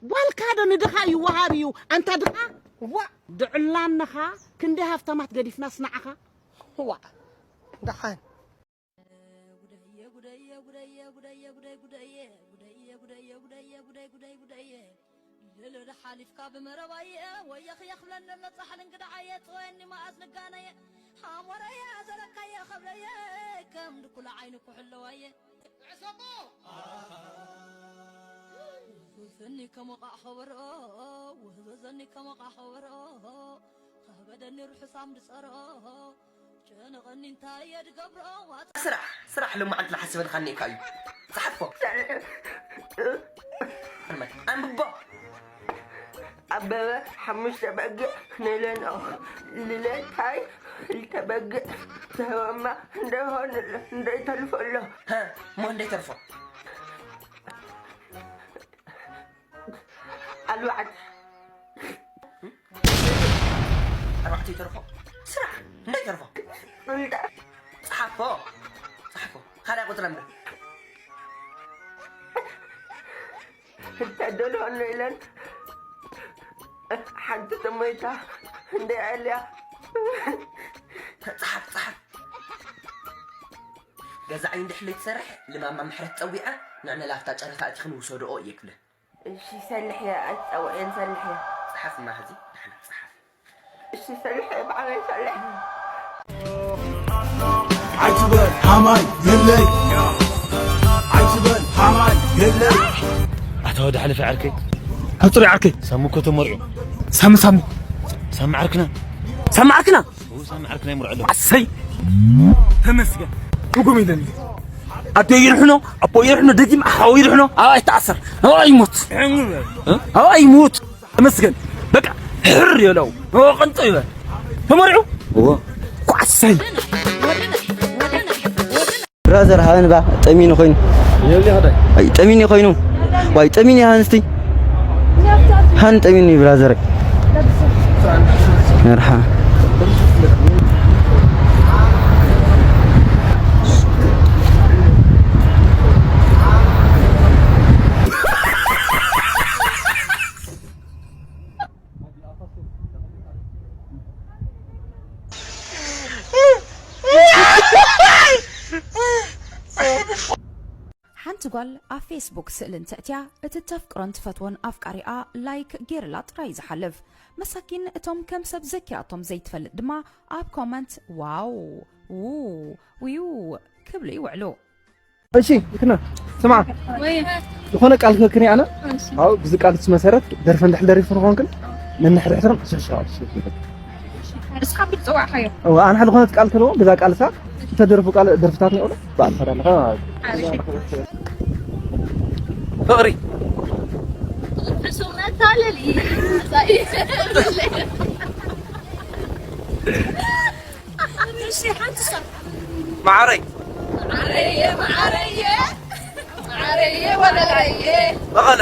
ጓልካ ዶ ንድኻ ይወሃብ እዩ ኣንታ ድኻ? ዋ ድዕላንኻ ክንደይ ሃፍታማት ገዲፍናስ ንዓኻ? ዋ ደሓን። ጉደየ ጉደየ ጉደየ ጉደየ ጉደየ ጉደየ ጉደየ ጉደየ ጉደየ ጉደየ ጉደየ ጉደየ ጉደየ ልልል ሓሊፍካ ብመረባየ ወየኽየ ክብለኒ ኣሎ ጻሕሊ እንግድዓየ ጽወየኒ መኣዝ ንጋነየ ሓሞረየ ዘለካየ ኸብለየ ከም ድኩላ ዓይኒ ኩሕለዋየ ዕሰቦ ውህዘኒ ከመቓዕ ኸበሮ ውህዘኒ ከመቓዕ ኸበሮ ኸበደኒ ርሑሳም ድጸሮ ጨነቐኒ እንታይ እየ ድገብሮ ዋጣ ስራሕ ስራሕ ሎማዓንቲ ዝሓስበልካኒ እካ እዩ። ጸሓፎ። ኣንብቦ። ኣበበ ሓሙሽተ በጊዕ ንለንኦ ልለታይ ክልተ በጊዕ ዝህበማ እንደሆን ኣሎ እንደይተልፎ ኣሎ። እሞ እንደይተርፎ። ኣልባዕት ኣርባዕተ ይተርፎ ስራሕ እንታይ ይተርፎ? ጸሓፎ ጸሓፎ ካልያ ቁፅረ ምደ እንተደልኦ ኢለን ሓንቲ ተሞይታ እንደ ኣልያ ጸሓፍ ጸሓፍ ገዛኢ እንድሕር ለይትሰርሕ ንማማ ምሕረት ፀዊዐ ንዕነ ላፍታ ጨረታ እቲ ክንውሰድኦ እየ ክብለን። እሺ ሰልሕያ ኣይትፀውዕየን ሰልሕያ። ፀሓፍ እማ ሕዚ ንሕና ፀሓፍ። እሺ ሰልሕያ ብዓበይ ሰልሕያ። ኣይትበል ሃማይ የለይ ኣይትበል ሃማይ የለይ። ኣታ ወደ ሓለፈ ዓርከይ ኣጽሪ ዓርከይ ሳሙ እኮ ተመርዑ። ሳሙ ሳሙ ሳሙ ዓርክና ሳሙ ዓርክና ሳሙ ዓርክና ይምርዑ ኣለዉ። ኣሰይ ተመስገን። ትርጉም የለን። ኣዶ ይርሕኖ ኣቦ ይርሕኖ ደጊም ሓው ይርሕኖ ኣባይ ተኣሰር ኣባይ ይሞት ኣባይ ይሞት ተመስገን። በቃ ሕር የለው ቀንጦ ይበል ተመርዑ። እዎ ኳሰይ ብራዘር ሃበን ባ ጠሚኒ ኮይኑ ጠሚኒ ኮይኑ ዋይ ጠሚኒ ሃንስቲ ሃን ጠሚኒ ብራዘር መርሓ ሓንቲ ጓል ኣብ ፌስቡክ ስእሊ እንተእትያ እቲ ተፍቅሮን ትፈትዎን ኣፍቃሪኣ ላይክ ጌርላ ጥራይ ዝሓልፍ መሳኪን እቶም ከም ሰብ ዘኪራቶም ዘይትፈልጥ ድማ ኣብ ኮመንት ዋው ው ውዩ ክብሉ ይውዕሉ። እሺ ይክና ስማ ዝኾነ ቃል ክክኒ ኣነ ኣው ብዚ ቃል መሰረት ደርፈ እንድሕር ደሪፉ ንኾንክን ነንሕድሕድም ሽሻ እስካ ብትፅዋዕካዮ ኣነ ሓደ ዝኾነት ቃል ክልዎ ብዛ ቃልሳ እተደርፉ ቃል ደርፍታት ንቕሎ ብኣልፈር ኣለኻ ፍቕሪ ፍጹም መታለሊ መዓረይ መዓረየ መዓረየ መዓረየ ወለላየ መቐለ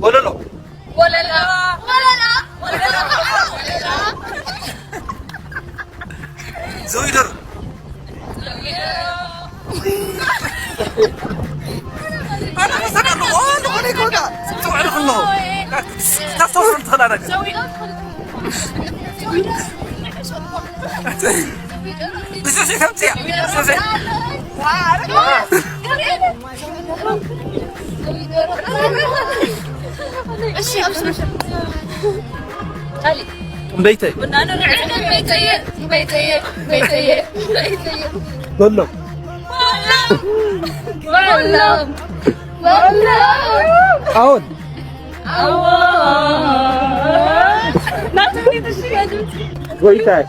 ወለሎ ወለላ ወለላ ወለላ ዘዊደር እምበይተይ በሎ ኣዎን ጎይታይ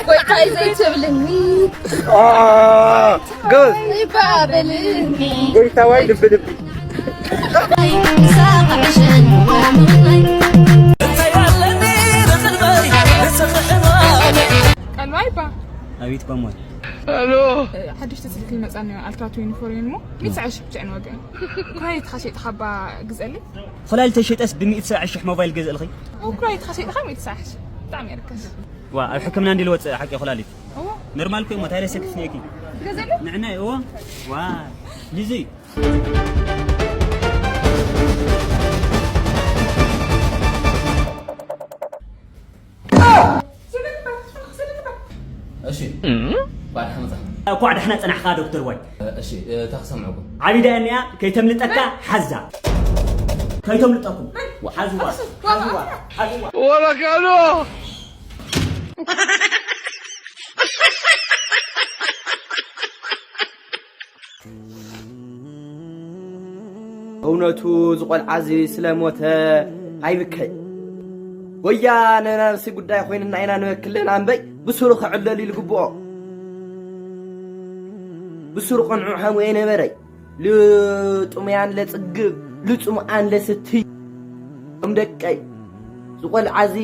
ጎይታይ ዘይትብልኒ ጎዝ ይባበልኒ ጎይታዋይ ልቢ ልቢ ቀልባይ ባ ኣቤት ባሞል ሓድሽቲ ስልኪ መጻኒ ኣልትራ ትዌንቲ ፎር እሞ ሚእቲ ሰዓት ሽሕ ብቻ ንወገን ኩላሊትካ ሸይጥካ ባ ግዘለይ ኩላሊት ተሸጠስ ብሚእቲ ሰዓት ሽሕ ሞባይል ገዝእልኺ ኩላሊትካ ሸይጥካ ሚእቲ ሰዓት ሽሕ ዋ ኣብ ሕክምና እንዲ ልወፅእ ሓቂ ኩላሊት ኖርማል ኮይ ሞት ሃይለ ሰክስ ነኪ ንዕና እዎ ዋ ልዚ እሺ ባድሓ መፃ እኳዕ ደሕና ፀናሕካ ዶክተር ዋይ እሺ እንታይ ክሰምዐኩም ዓቢዳ እኒኣ ከይተምልጠካ ሓዛ ከይተምልጠኩም ሓዝዋ ሓዝዋ ሓዝዋ ወረቀዶ እውነቱ ዝቆልዓ እዚ ስለሞተ ኣይብከይ ወያ ነናርሲ ጉዳይ ኮይንና ኢና ንበክለና እምበይ ብስሩ ክዕለል እዩ ዝግብኦ ብስሩ ቅንዑ ሓሙኤ ነበረይ ልጡምያን ለጽግብ ልጹምኣን ለስትይ እም ደቀይ ዝቆልዓ እዚ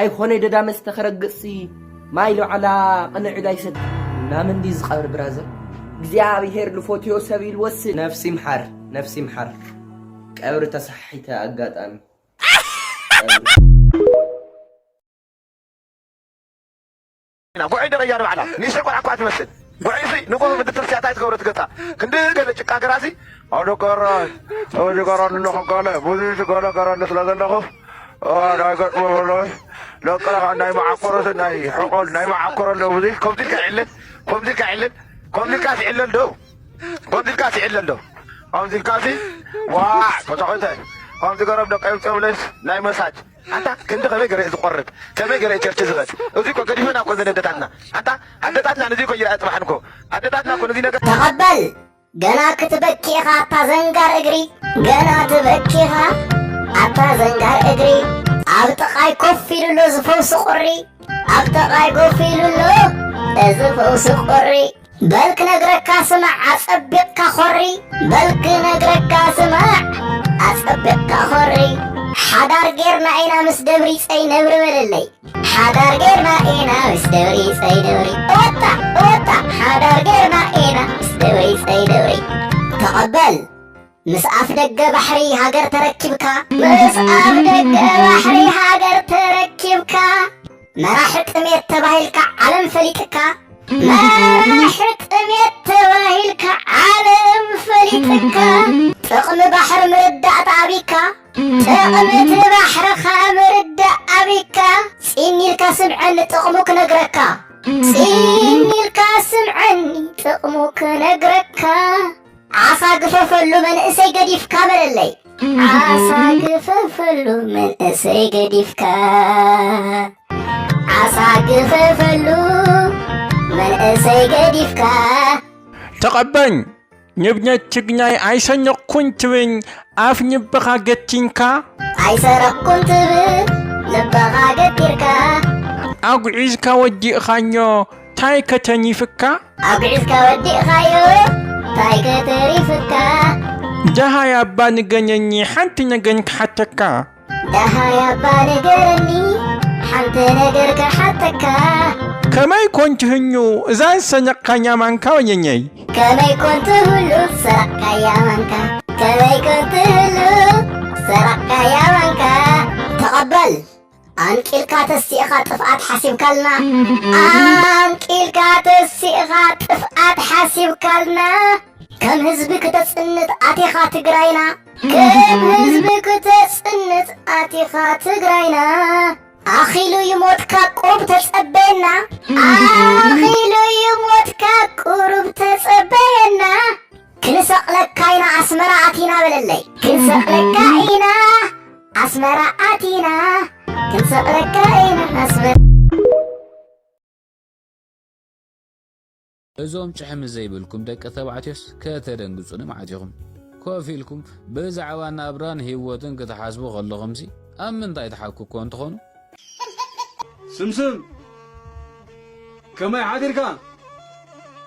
ኣይኾነ ደዳ መስተ ከረግጽሲ ማይ ልዓላ ቅንዕ ዳይሰት ናምን ድዩ ዝቐብር ብራዘር እግዚኣብሄር ልፎትዮ ሰብ ኢልወስድ ነፍሲ ምሓር ነፍሲ ምሓር ቀብሪ ተሳሒተ ኣጋጣሚ ጉዕይ ደረጃ ንባዕላ ንእሽተይ ቆልዓ እኳ ትመስል ጉዕይሲ ንጎ ምድትር ሲያታይ ትገብሮ ትገጻ ክንዲ ገለ ጭቃ ገራሲ ኣውደ ገራን ኣውደ ገራን እንደ ከጋለ ብዙ ሽጋለ ገራን ስለ ዘለኹ ኣይገጥሞ ብሎ ደቅና ናይ መዓኮሮስ ናይ ሕቆል ናይ መዓኮሮ ኣለዉ ብዙ ከምዚ ኢልካ ይዕለል ከምዚ ኢልካ ይዕለል ከምዚ ኢልካ ይዕለል ዶ ከምዚ ኢልካ ይዕለል ዶ ከምዚ ኢልካ ዋዕ ተታኺተ ከምዚ ገረብ ደቀ ይብፀብለስ ናይ መሳጅ ኣንታ ክንዲ ከመይ ገለ ዝቆርብ ከመይ ገለ ቸርች ዝኸድ እዚ እኮ ገዲፈና እኮ ዘን ኣደታትና ኣንታ ኣደታትና ነዚ እኮ ይርኣ ፅባሕ ንኮ ኣደታትና እኮ ነዚ ነገር ተቐበል ገና ክትበኪ ኢኻ ኣታ ዘንጋር እግሪ ገና ትበኪ ኢኻ ኣታ ዘንጋር እግሪ ኣብ ጥቓይ ኮፍ ኢሉ ኣሎ ዝፈውሲ ቁሪ ኣብ ጥቓይ ኮፍ ኢሉ ኣሎ እዚ ፈውሲ ቁሪ በል ክነግረካ ስማዕ ኣጸቢቕካ ኾሪ በል ክነግረካ ስማዕ ኣጸቢቕካ ኾሪ ሓዳር ጌርና ኢና ምስ ደብሪጸይ ነብሪ በለለይ ሓዳር ጌርና ኢና ምስ ደብሪጸይ ነብሪ እወታ እወታ ሓዳር ጌርና ኢና ምስ ደብሪጸይ ነብሪ ተቐበል ምስ ኣፍ ደገ ባሕሪ ሃገር ተረኪብካ ምስ ኣፍ ደገ ባሕሪ ሃገር ተረኪብካ መራሒ ጥሜት ተባሂልካ ዓለም ፈሊጥካ መራሒ ጥሜት ተባሂልካ ዓለም ፈሊጥካ ጥቕሚ ባሕሪ ምርዳእ ተኣቢካ ጥቕሚ እቲ ባሕርኻ ምርዳእ ኣቢካ ፂን ኢልካ ስምዐኒ ጥቕሙ ክነግረካ ፂን ኢልካ ስምዐኒ ጥቕሙ ክነግረካ ዓሳ ግፈፈሉ መንእሰይ ገዲፍካ በለለይ ዓሳ ግፈፈሉ መንእሰይ ገዲፍካ ዓሳ ግፈፈሉ መንእሰይ ገዲፍካ ተቐበኝ ንብነት ትግናይ ኣይሰነቕኩን ትብኝ ኣፍ ንብኻ ገቲንካ ኣይሰረቕኩን ትብል ልብኻ ገቲርካ ኣጉዒዝካ ወዲእኻዮ ታይ ከተኒፍካ ኣጉዒዝካ ወዲእኻዮ ታይ ከተሪፍካ ደሃይ ኣባ ንገነኒ ሓንቲ ነገን ክሓተካ ደሃይ ኣባ ንገረኒ ሓንቲ ነገር ክሓተካ ከመይ ኮን ትህኙ እዛ ዝሰነቕካያ ማንካ ወየነይ ከመይ ኮን ትህሉ ዝሰረቕካያ ማንካ ከመይ ኮን ትህሉ ዝሰረቕካያ ማንካ ተቐበል ኣንቂልካ ተሲእኻ ጥፍኣት ሓሲብካልና ኣንቂልካ ተሲእኻ ጥፍኣት ሓሲብካልና ከም ህዝቢ ክተፅንት ኣቲኻ ትግራይና ከም ህዝቢ ክተፅንት ኣቲኻ ትግራይና ኣኺሉ ይሞትካ ቁሩብ ተፀበየና ኣኺሉ ይሞትካ ቁሩብ ተፀበየና ክንሰቕለካ ኢና ኣስመራ ኣቲና በለለይ ክንሰቕለካ ኢና ኣስመራ ኣቲና ክንሰቕለካ ኢና ኣስመራ እዞም ጭሕሚ ዘይብልኩም ደቂ ተባዕትዮስ ከተደንግጹኒ መዓት ኢኹም። ኮፍ ኢልኩም ብዛዕባ ናብራን ህይወትን ክትሓስቡ ከለኹምሲ ኣብ ምንታይ ትሓኩ ኮን ትኾኑ? ስምስም ከመይ ሓዲርካ?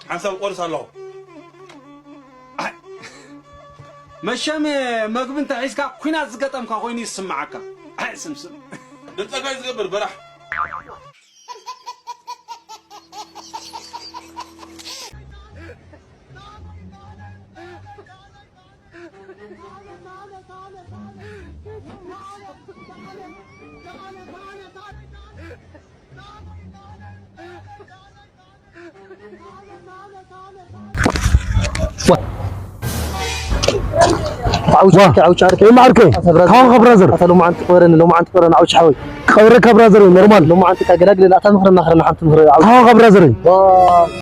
ሓንሳብ ቆርስ ኣለኹ። መሸም መግቢ እንተ ሒዝካ ኲናት ዝገጠምካ ኮይኑ ይስምዓካ። ኣይ ስምስም። ድምፀካ እዩ ዝገብር በራሕ። ዓውቻ ዓርከይ፣ ዓውቻ ዓርከይ። እማ ዓርከይ፣ ኣታ ብራዘር። ካዋኻ ብራዘር። ኣታ ሎማዓንቲ ክበረኒ፣ ሎማዓንቲ ክበረኒ፣ ዓውቻ ሓወይ። ክብረካ ብራዘር፣ ኖርማል። ሎማዓንቲ እካ ገላግለኒ፣ ኣታ ምኽረና፣ ክረና ሓንቲ ምኽረ፣ ዓውቻ። ካዋኻ ብራዘር። ዋ፣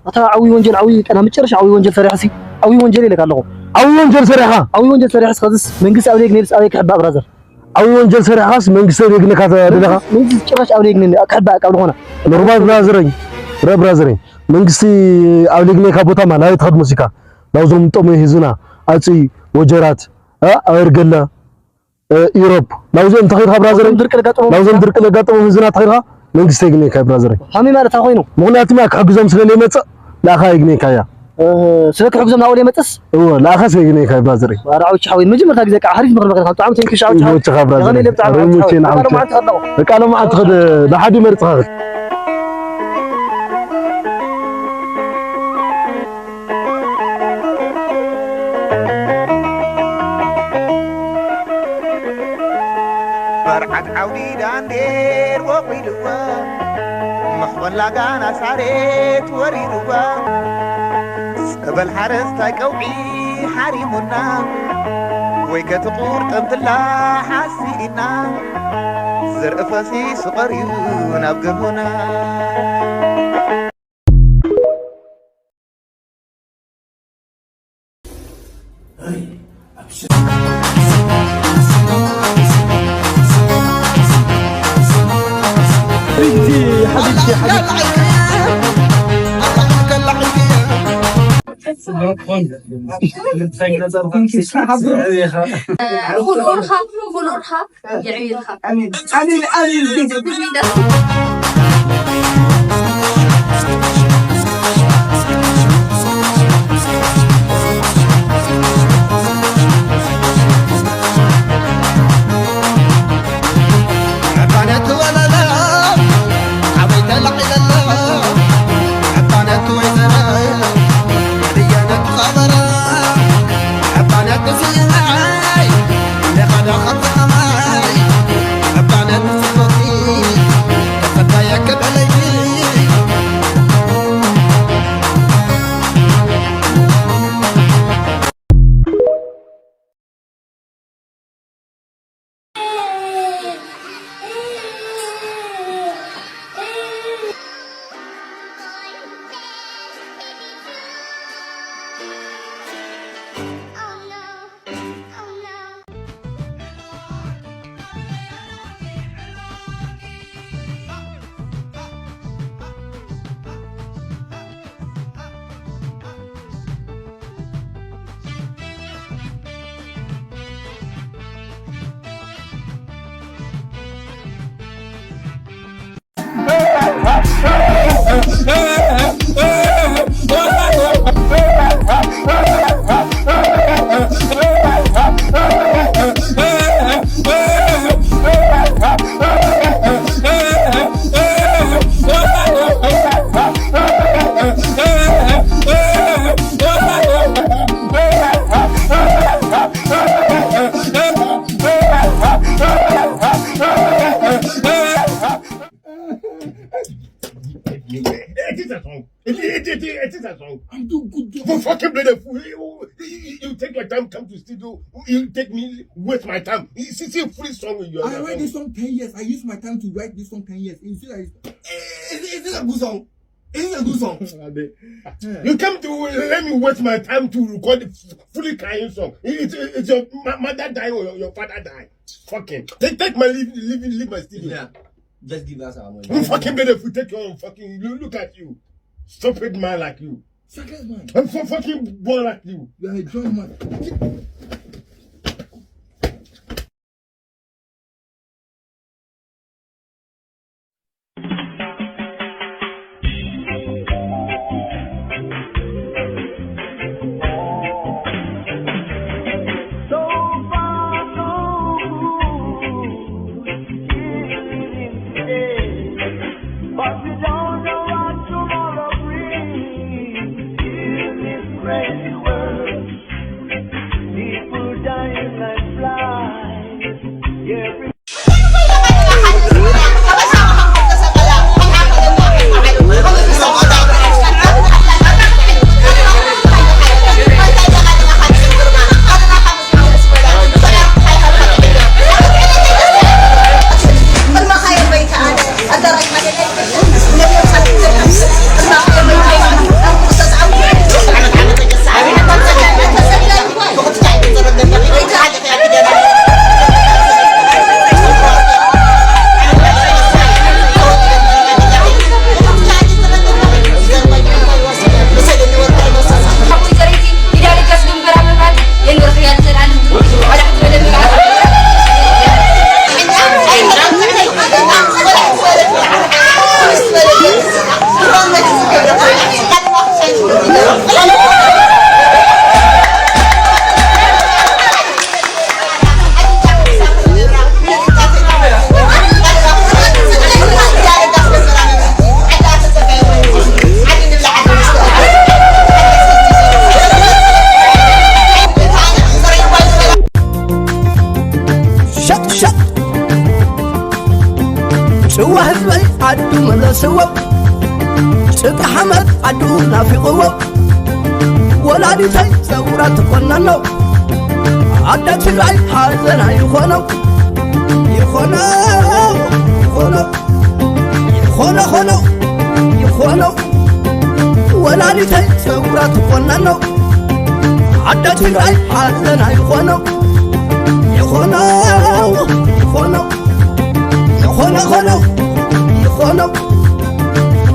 ኣታ ዓብዪ ወንጀል፣ ዓብዪ ቀና፣ መጨረሻ ዓብዪ ወንጀል ሰሪሐሲ፣ ዓብዪ ወንጀል ኢለካ ኣለኹ። ዓብዪ ወንጀል ሰሪሕኻ? ዓብዪ ወንጀል ሰሪሐስ፣ ከዝስ መንግስቲ ኣብ ሌግኔልስ ኣበይ ክሕባእ ብራዘር? ዓብዪ ወንጀል ሰሪሕኻስ መንግስቲ ኣብ ሌግኔካ ተደለኻ? መንግስቲ ጭራሽ ኣብ ሌግኔ ክሕባእ ካብ ዝኾነ። ኖርማል ብራዘረይ፣ ረ ብራዘረይ። መንግስቲ ኣብ ሌግኔካ ቦታ ማ ናበይ ትኸድ መሲካ? ናብዞም ጠሙይ ህዝብና፣ ኣፅቢ፣ ወጀራት፣ እ፣ ኣበርገለ፣ እ፣ ኢሮፕ፣ ናብዚኦም ተኸይድካ ብራዘረይ? ናብዞም ድርቂ ለጋጠሞም ናብዞም ህዝብና? ድርቂ ለጋጠሞም ህዝብና ተኸይድካ መንግስቲ የግኔካ ብራዘረይ። ከመይ ማለት ኮይኑ? ምኽንያቱ ማ ክሕግዞም ስለ ለይመፅእ ንኣኻ የግኔካ እያ። እ፣ ስለ ክሕግዞም ናብኡ ለይመፅስ? እወ፣ ንኣኻ ስለ የግኔካ ብራዘረይ። ኧረ ዓውቻ ሓወይ፣ መጀመርታ ግዜ ከዓ ሓሪፍ ምኽሪ መኸርካ፣ ብጣዕሚ ቴንኪዩ ዓውቻ ሓወይ። ይመችኻ ብራዘረይ። የቐኔ ለብጣ ዓውቻ ሓወይ። ይመችኻ። በቃ ሎማዓንቲ ከለኹ። መርዓት ዓውዲ ዳንዴር ወቒልዋ፣ መሕበላ ጋና ሳሬት ወሪርዋ፣ ጸበል ሓረስታይ ቀውዒ ሓሪሙና፣ ወይ ከትቑርጠም ፍላሕ ኣስኢና፣ ዘርኢ ፈሲሱ ቀርዩ ናብ ገርሁና። ኩን ኡርካ፣ ኩን ኡርካ። የዕብየልካ። ኣሜን፣ ኣሜን፣ ኣሜን። It is at home. It, it, it, it is at home. I'm doing good job. You fucking bloody fool. You, you, you take your time, come to studio. You take me, waste my time. You see, see, free song. You I write this song ten years. I use my time to write this song ten years. You see, like, is, is this a good song? Is this a good song? You come to let me waste my time to record a fully crying song. It, it, it's your ma- mother die or your, your father die. Fucking take, take my leave, leave, leave my studio. Yeah, just give us our money. You fucking better if we take your own fucking. Look, look at you, stupid man like you. Suckers man. I'm so fucking bored like you. You are a drunk man. ወህዝበይ ዓዱ መለስዎ፣ ጭቃ ሓመድ ዓዱ ናፊቕዎ፣ ወላዲተይ ጸጉራ ትቆነኖ፣ ኣደ ትግራይ ሓዘና ይኾኖ፣ ይኾኖ፣ ይኾኖ፣ ይኾኖ፣ ኾኖ፣ ይኾኖ፣ ወላዲተይ ጸጉራ ትቆነኖ፣ ኣደ ትግራይ ሓዘና ይኾኖ፣ ይኾኖ፣ ይኾኖ፣ ይኾኖ፣ ኾኖ፣ ይኾኖ፣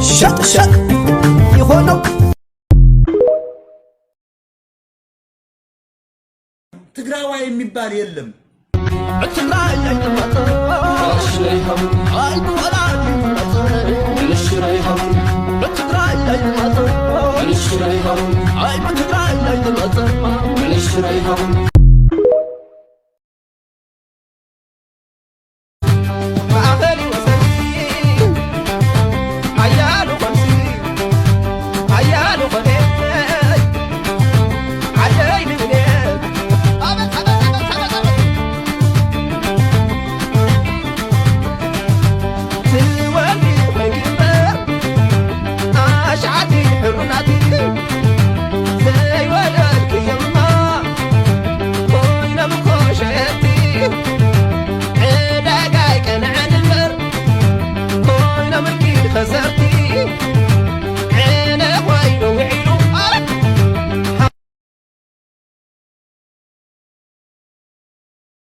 ሸጥ ሸጥ ይኾኖ። ትግራዋይ የሚባል የለም። ትግራይ ኣይትመጽእ፣ ኣይትወላድ፣ ትግራይ ኣይትመጽእ፣